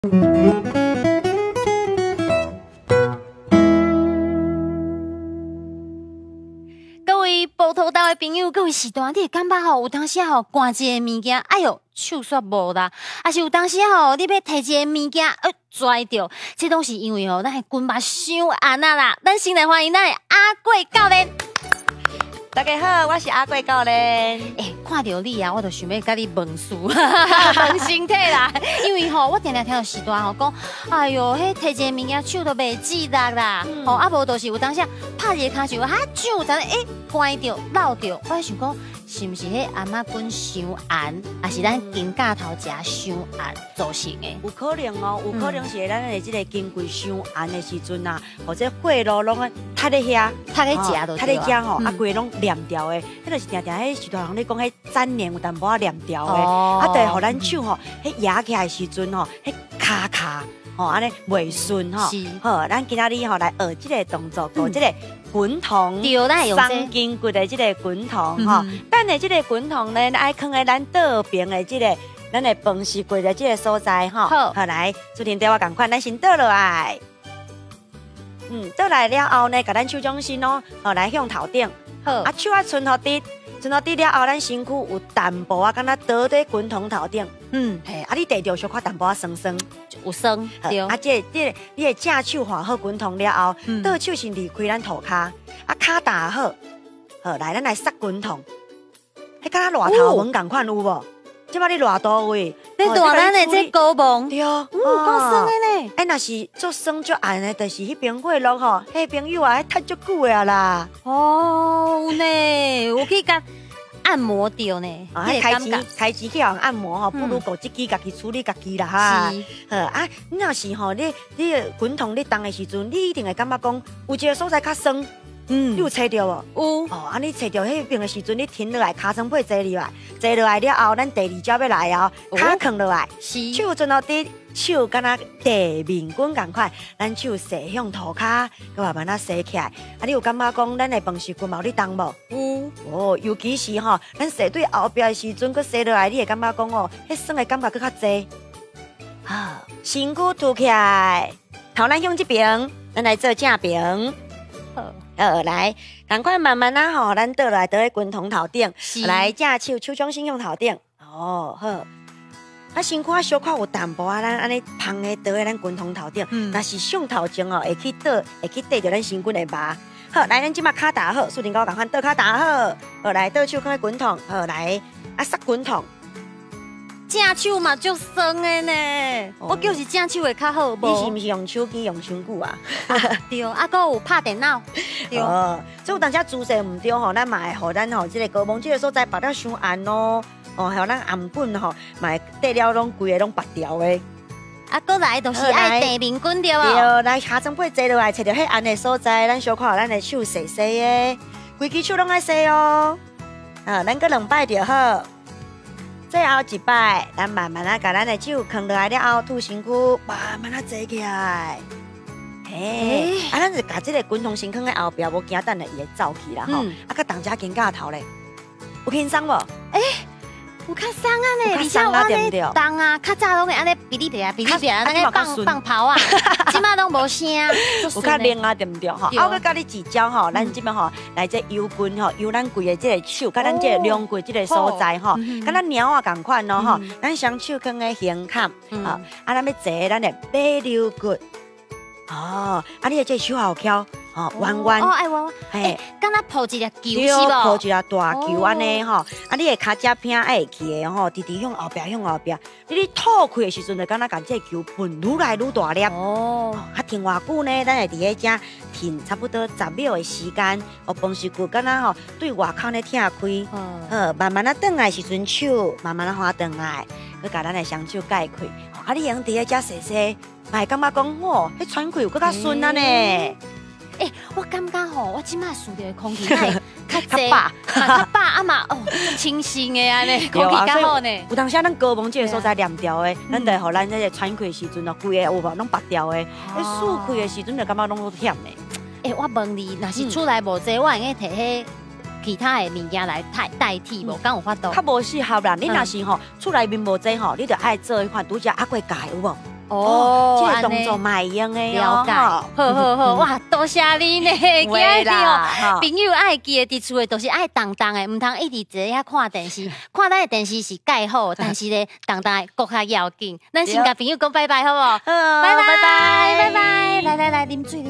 各位葡萄豆的朋友，各位时段，你會感覺吼，有當時吼，攑一个物件，哎喲，手煞無啦；抑是有當時吼，你欲提一个物件，摔著，這攏是因為吼，咱的筋肉傷硬啊啦。咱先來歡迎咱的阿貴教練。大家好，我是阿貴教練。欸，看著你啊，我就想欲共你問事，問身體啦。因為吼，我定定聽著序大吼講，哎喲，彼提一个物件手都袂自力啦。吼，啊無就是有當時拍一个跤手，哈手，但欸，關著、落著，我想講，是毋是彼頷仔骨傷硬，抑是咱肩胛頭食傷硬造成的？有可能哦，有可能是咱的這个肩骨傷硬的時陣啊，或者血路攏塞咧遐，塞咧食就塞咧遮吼，啊規个攏黏掉的，彼就是定定彼序大人咧講，彼粘連有淡薄仔黏掉的，啊，就會予咱手吼，彼壓起來的時陣吼，彼跤跤吼，按呢袂順吼。好，咱今仔日吼來學這个動作，做這个滾筒，鬆筋骨的這个滾筒吼。咱的這个滾筒呢，愛囥佇咱倒爿的這个咱的飯食櫃的這个所在吼。好，來，主持人綴我仝款，咱先倒落來。倒來了後呢，共咱手掌心哦，好來向頭頂。好，啊手啊伸予直，伸予直了後，咱身軀有淡薄仔，敢若倒佇滾筒頭頂。嘿，啊你綴著小可淡薄仔酸酸，有酸。對。啊，這個、你的正手換好滾筒了後，倒手先離開咱塗跤，啊跤踏好，好來，咱來殺滾筒。彼敢若熱頭毛仝款有無？這擺你熱佗位？你熱咱的這膏毛？對，夠酸的呢。欸，若是足酸足硬的，就是彼邊血路吼，彼朋友啊，彼窒足久的啊啦。哦，有呢，有去共按摩著呢。啊，開錢開錢去予人按摩吼，不如顧這支家己處理家己啦哈。好啊，你若是吼，你滾筒你動的時陣，你一定會感覺講有一个所在較酸。你有揣著無？有。哦，啊，你揣著彼爿的時陣，你停落來，尻川尾坐入來，坐落來了後，咱第二招欲來哦，跤囥落來，手伸予直，手敢若地面滾仝款，咱手踅向塗跤，閣慢慢仔踅起來。啊，你有感覺講咱的飯食骨嘛有咧動無？有。哦，尤其是吼，咱踅對後壁的時陣，閣踅落來，你會感覺講哦，彼酸的感覺閣較濟。好，身軀凸起來，頭咱向這爿，咱來做正爿。好，來，仝款慢慢仔吼，咱倒來倒咧滾筒頭頂，來正手手掌心向頭頂。哦，好。啊，身軀小可有淡薄仔，咱按呢芳的倒咧咱滾筒頭頂，若是上頭前哦，會去倒，會去綴著咱身軀的麻。好，來，咱這擺跤踏好，主持人佮我仝款倒跤踏好。好，來倒手囥咧滾筒，好來，啊，殺滾筒。正手嘛足酸的呢，我就是正手會較好。你是毋是用手機用傷久啊？對，啊，閣有拍電腦。對。哦，所以有當時姿勢毋對吼，咱嘛會予咱吼這个膏毛這个所在縛了傷硬咯，哦，予咱頷頸吼嘛會綴了攏規个攏縛掉的。啊，閣來就是愛地面滾對無？對，來尻川尾坐落來，揣著彼硬的所在，咱小可予咱的手洗洗的，規支手攏愛洗哦。啊，咱閣兩擺就好。最後一擺，咱慢慢仔共咱的手囥落來了後，吐身軀，慢慢仔坐起來。嘿，啊，咱就共這个滾筒先囥佇後壁，無驚等下伊會走去啦吼。啊，閣動一下肩胛頭咧，有輕鬆無？欸，有較鬆啊呢，而且我按呢動啊，較早攏會按呢嗶哩啪啦嗶哩啪啦，按呢放放炮啊，這擺攏無聲，有較靈啊，對毋對吼？啊，我閣教你一招吼，咱這擺吼來這揉筋吼，揉咱規个這个手，佮咱這个龍骨這个所在吼，敢若貓仔仝款咯吼。咱雙手囥佇胸坎，啊，咱欲坐咱的馬溜骨，哦，啊，你的這个手也有翘。哦，彎彎哦，愛彎彎，嘿，敢若抱一粒球是無？抱一粒大球按呢吼，啊，你的跤脊片愛會起的吼，直直向後壁，向後壁。你吐氣的時陣，就敢若共這个球噴愈來愈大粒。哦，啊，停偌久呢？咱會佇咧遮停差不多10秒的時間，哦，飯食骨敢若吼對外口咧拆開。好，慢慢仔轉來時陣，手慢慢仔翻轉來，閣共咱的雙手蓋開。啊，你用佇咧遮洗洗，嘛會感覺講，哦，彼喘氣有閣較順啊呢。欸，我感覺吼，我這擺聞著的空氣會較濟，嘛較飽啊嘛，哦，清新的按呢，空氣較好呢。有當時咱膏毛這个所在黏掉的，咱就予咱那个喘氣的時陣哦，規個有無攏縛掉的。彼舒氣的時陣就感覺攏好忝的。欸，我問你，若是厝內無這，我會用摕彼其他的物件來代替無？敢有法度？較無適合啦。你若是吼厝內面無這吼，你就愛做彼款拄才阿貴教的有無？哦，這個動作嘛會用的。了解，好好好，哇，多謝你呢，今日哦，朋友愛記得佇厝的都是愛動動的，毋通一直坐遐看電視，看咱的電視是蓋好，但是咧動動的閣較要緊。咱先共朋友講拜拜，好無？拜拜拜拜拜，來來來，啉水啉。